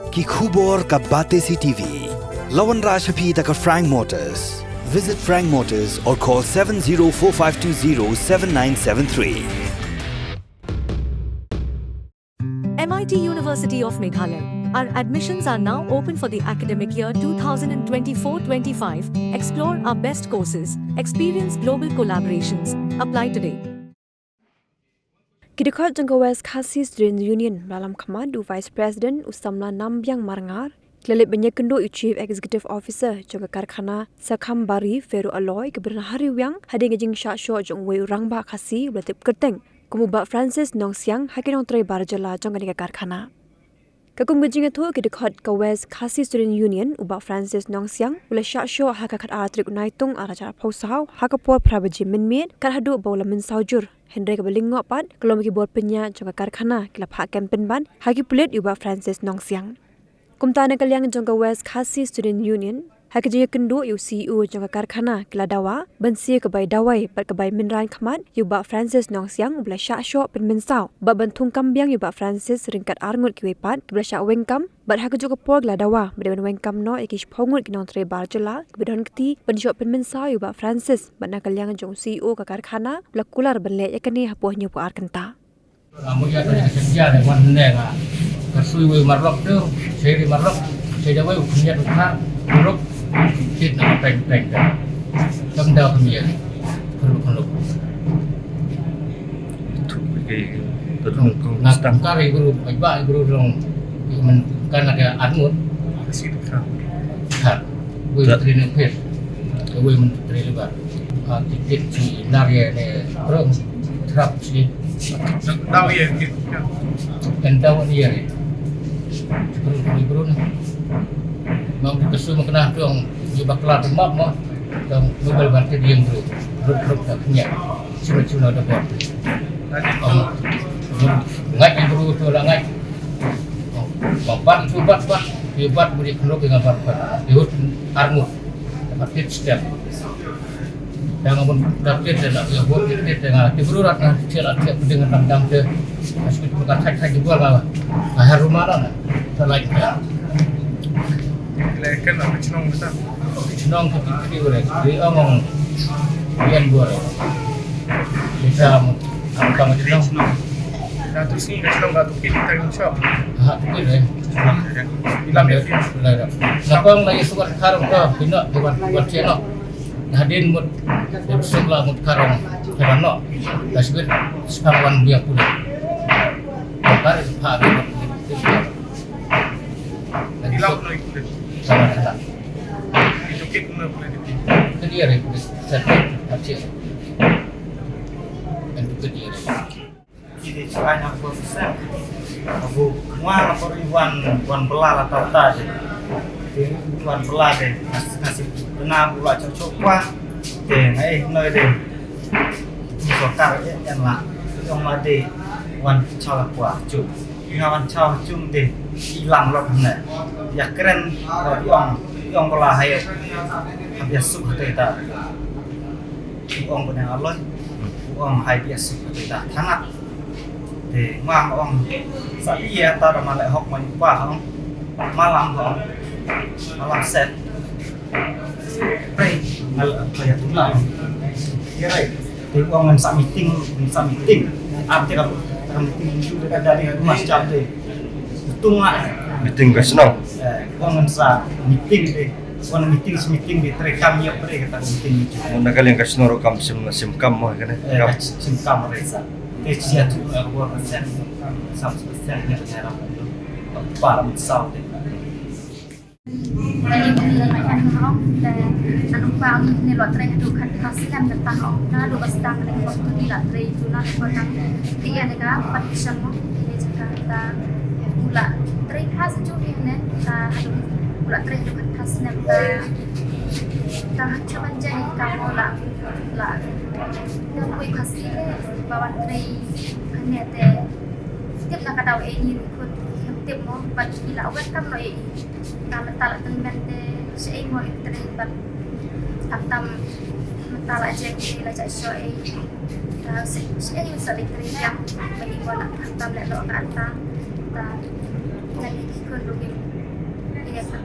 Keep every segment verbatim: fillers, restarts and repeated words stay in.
Ki khubor ka Batesi T V. La wanrah sha phi da ka Frank Motors. Visit Frank Motors or call seven zero four five two zero seven nine seven three. M I T University of Meghalaya. Our admissions are now open for the academic year two thousand twenty-four twenty-five. Explore our best courses, experience global collaborations. Apply today. Ki dkhot jong ka West Khasi Students' Union, Ralam Khmat, u Vice President, u samla Nambiang Marngar, ki la leit ban ïakynduh ïa u Chief Executive Officer jong ka karkhana Sakhambari Ferro Alloy kaba don ha Riwiang, hadien ka jingshah shoh jong uwei u rangbah Khasi uba la tip kyrteng kum u Bah Francis Nongsiang ha ki nongtrei bar jylla jong kane ka karkhana. Ka kum ka jingïathuh ki dkhot ka West Khasi Students' Union, u Bah Francis Nongsiang u la shah shoh ha ka khatar tarik u Naitung arhajar arphew saw ha ka por phra baje mynmiet, kat haduh ba u la mynsaw jur. Hynrei kaba lyngngoh pat, ka long ba ki bor pynïaid jong ka karkhana ki la phah kem pynban ha ki pulit ïa u Bah Francis Nongsiang. Kumta na ka liang jong ka West Khasi Students' Union, ha ka jingïakynduh ïa u C E O jong ka karkhana, ki la dawa ban siew ka bai dawai bad ka bai mynrain khmat ïa u Bah Francis Nongsiang uba la shah shoh pynmynsaw, bad ban thung kam biang ïa u Bah Francis ryngkat arngut kiwei pat kiba la shah weng kam, bad ha kajuh ka por ki la dawa ba dei ban weng kam noh ïa ki shiphew ngut ki nongtrei bar jylla kiba donkti ban shoh pynmynsaw ïa u Bah Francis, bad na ka liang jong u C E O ka karkhana, u la kular ban leh ïa kane hapoh hynñiewphew ar kynta. Nga mut ïa ka jingkynja ne wan ne nga. Ka sui wei marlok tu, seri marlok, seri wei u khyndiat u thar, marlok, kit na peng peng tu. Kam da kam ïa. Kuru kuru. Tu ke tu tu kong Nga stang. Kari guru, ai ba guru dong. Ki men kan ada anut. Kasi tu kan. Kan. Wei tri ne pet. Wei men tri lebar. Ah, tikit si nar ïa ne prong trap si. Dau ïa kit. Kan dau ni ïa ne. Prong ni prong. Mau di kesu mau kena tuang di bakla tu map mah. Tuang mobile bantu dia yang tu. Prong prong tak punya. Cuma cuma ada buat. Ngat yang guru tu lah ngat. Bat tu bat bat. Dia bat beri kena dengan bat bat. Dia armut. Dapat tip step. Yang amun dapet de nak ya buat dikit de nga ti berurat nga cil at cil peding tang tang te. Masih kita bukan tak tak juga lah. Ahar rumah lah. Selain dia. Lekan apa cenong kita? Cenong tu kiti boleh. Di omong. Bian boleh. Bisa apa cenong? Dah tu sini dah cenong dah tu kit kita yang shop. Ha tu kit eh. Ilam ya. Lapang lagi surat karung tu. Pina buat buat cenong. Hadien mut, suk la mut karong, karong no. La sibit, sepang wan biang pule. Bakar, ha, biang pule. Lagi sok. Sama, sama. Itu kit guna pule di. Kedia re, set, kacil. Dan itu kedia re. Ki dei trai na ko sa. Abu ngwa na ko ri wan, wan bela la tau ta de. Te wan bela de. Nas, nasi tena bu la chok chok kwa. Te nga eh noi de. Sorkar eh yan la. Yong la de. Wan chaw la kwa chuk. Nga wan chaw chuk de. Ilam lok ne. Ya kren. Yong, yong bela hai. Hab ya suk te ta. Ong bene aloi. Ong hai biasa. Te ta thangat. Te ngam ong sa ïa ta da ma leh hok ma ïa pa ong. Malam ong. Malam set. Rei ngal apa ya tu lah. Ïa rei. Te ong ngam sa meeting, ngam sa meeting. Ap te ka meeting ju de ka dari mas jam te. Tung lah. Meeting ka shnong. Eh, ong ngam sa meeting te. Wan meeting, meeting di trei kam ïa pre kata meeting ni. Mun na ka liang ka shnong ruh kam sim, sim kam mo kane. Eh, kam. Sim kam re sa. Te sia tu, eh, bor sen. Sam sen ne ka ra. Para mut sau de. Ani ni na ya no te anu pa ni lo trei tu kan ta silam na ta ho. Na lo bas ta ni ko tu ni la trei tu na ko ta. Ti ya ne ka pat silam mo. Ni jaka ta u la trei ha sa ju ni ne ta u la trei tu kan ta silam ta. Ta ha cha ban jai ka mo la, la. Nang kui Khasi le ba wan trei kane te. Tip na ka daw e ni khut hem tip mo, bat ki la wan kam no e. Ta la ta la tang ben te shaei mo e trei bat. Tam tam ta la jai ki la jai shaei. Ta shaei sa le trei yang ba ni mo la tam tam le lo ka ta. Ta na ni ki khun ru ki.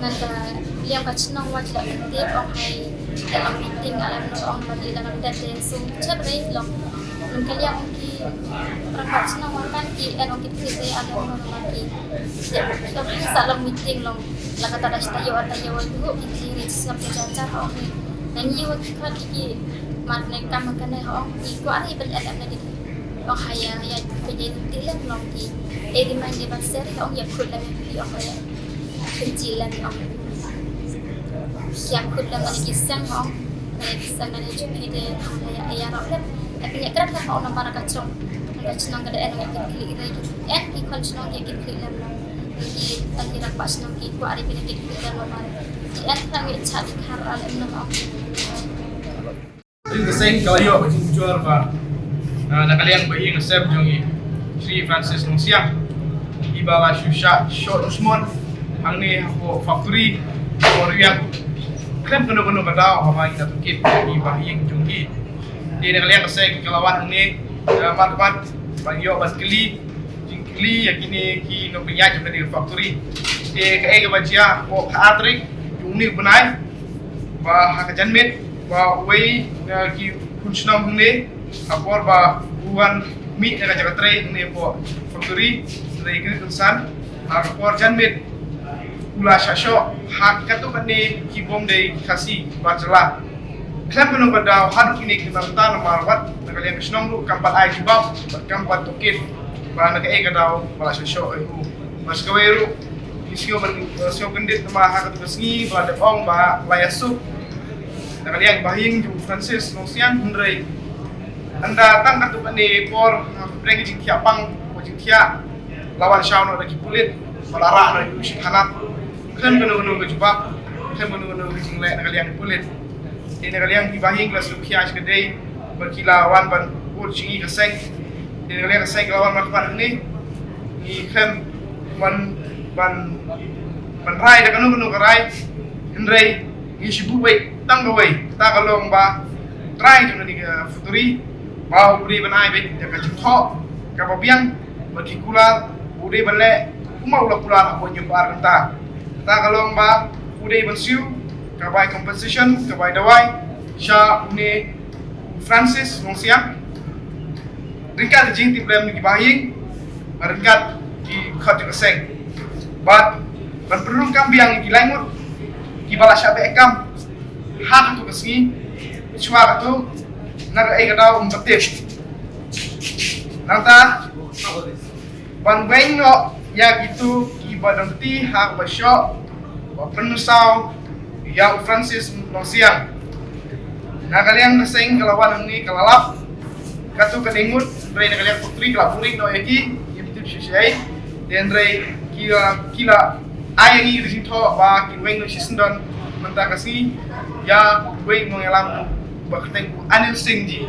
Na ka liang ka chnong wat la tip ong hai ka long meeting alam no ong ba ki la ram dat de su chat re long. Nang ka liang ki rang ka chnong wa kan ki en ong ki tip re alam no ba ki ya long hai sa long meeting long la ka ta da sta yo ta yo tu ki ki ri sngap ki cha cha ong ni. Nang yi wa ki khat ki mat ne kam ka ne ong ki kwa ri ben en en ne ki ong hai ya ya ki ye ti lem long ki. E di man ye ba ser ong ya khut lem ki ong hai ya. Khun ji lem ong. Ki ya khut lem ki sang ong. Ki sang ne ju ki de ong hai ya ya ro lem. Tapi ya kra ka ong na para ka chong. Ka chnong ka de en ki ki re ki en ki khon chnong ki ki lem long. Ki ta ki rak pa chnong ki kwa ri ben ki ki lem long. Ki en ka ngi cha di khar lem long ong. Ring ka seng ka la ïoh ka jingjur ba, ah, na ka liang ba ïing sem jong i Shri Francis Nongsiang i ba la shu shah shoh dusmon hangne hapoh factory hapoh Riang. Khlem kano kano ka daw haba ngi la tohkit i ba ïing jong ki. Te na ka liang ka seng ka la wan hangne, ah, markhmat ban ïoh ban kylli jingkylli ïa kine ki nongpynïaid jong kane ka factory. Te kaei kaba jia hapoh khatar tarik jong une u bnai ba ha ka janmiet ba uwei na ki khun shnong hangne ha por ba u wan mih na ka jaka trei hangne hapoh factory, trei kine khun san ha ka por janmiet u la shah shoh ha katto katne ki bym dei ki Khasi bar jylla. Khlem kano ka daw haduh kine ki nangta namar wat na ka liang ka shnong ruh kam pat ai jubab bad kam pat tohkit ba na kaei ka daw ba la shah shoh ïa u. Bad sa kawei ruh ngi sngew ban, eh, sngew kyndit namar ha katto ka sngi ba la dep ong ba la ïasuk na ka liang ba ha ïing jong u Francis Nongsiang, hynrei ynda tang katto katne por, eh, pyrshang ka jingthiah pang, ka jingthiah, la wan shaw noh da ki pulit ba la rah noh ïa u shi thanat. Khlem kano kano ka jubab, khlem kano kano ka jingleh na ka liang ki pulit. Te na ka liang ki ba ha ïing la sngewkhia shikatdei bad ki la wan ban bud jong ngi ka seng. Te na ka liang ka seng ka la wan markhmat hangne. Ngi khlem wan ban, ban rai da kano kano ka rai, hynrei Ngi shu buh beit tang kawei, kata ka long ba u trai jong kane ka factory ba u dei ban ai beit da ka jingthoh kaba biang bad ki kular, u dei ban leh kumba u la kular hapoh hynñiew phew ar kynta. Kata ka long ba u dei ban siew ka bai compensation, ka bai dawai sha une Francis Nongsiang ryngkat ki jingtip lem ki bahaïing, ryngkat ki khot jong ka seng. Bad ban pynrung kam biang ki lai ngut kiba la shah beh kam ha katu ka sngi, shuwa katu, na kaei ka daw ym pat tip. Nangta ban weng noh ïa kitu kiba don ti ha kaba shoh ba pynsaw ïa u Francis Nongsiang. Na ka liang ka seng ka la wan hangne ka la lap katu ka dei ngut, hynrei na ka liang factory ka la buhrieh noh ïa ki, ym tip shisha. Te hynrei ki la, ki la ai ïa ngi ka jingthoh ba kin weng noh shisyndon mynta ka sngi ïa uwei u nongïalam ba kyrteng u Anil Singh ji,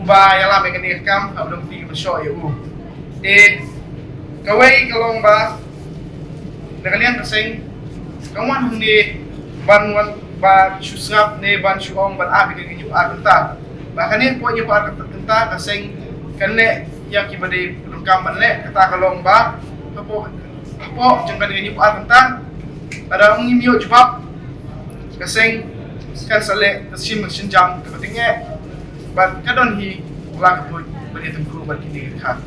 uba ïalam ïa kane ka kam ha u dong ti ba shoh ïa u. Te kawei ka long ba na ka liang ka seng ka wan hangne ban wan ban shu sngap ne ban shu ong ban ap ïa kane ka hynñiew phew ar kynta. Ba kane hapoh hynñiew phew ar kynta ka seng kan leh ïa kiba dei ka donkam ban leh, kata ka long ba hapoh, hapoh jong kane ka hynñiew phew ar kynta lada ngim ïoh jubab, ka seng kan sa leh ka shim ka shin jam kaba tyngeh bad ka don hi la ka buit ban ïatynrong bad kine ki kha.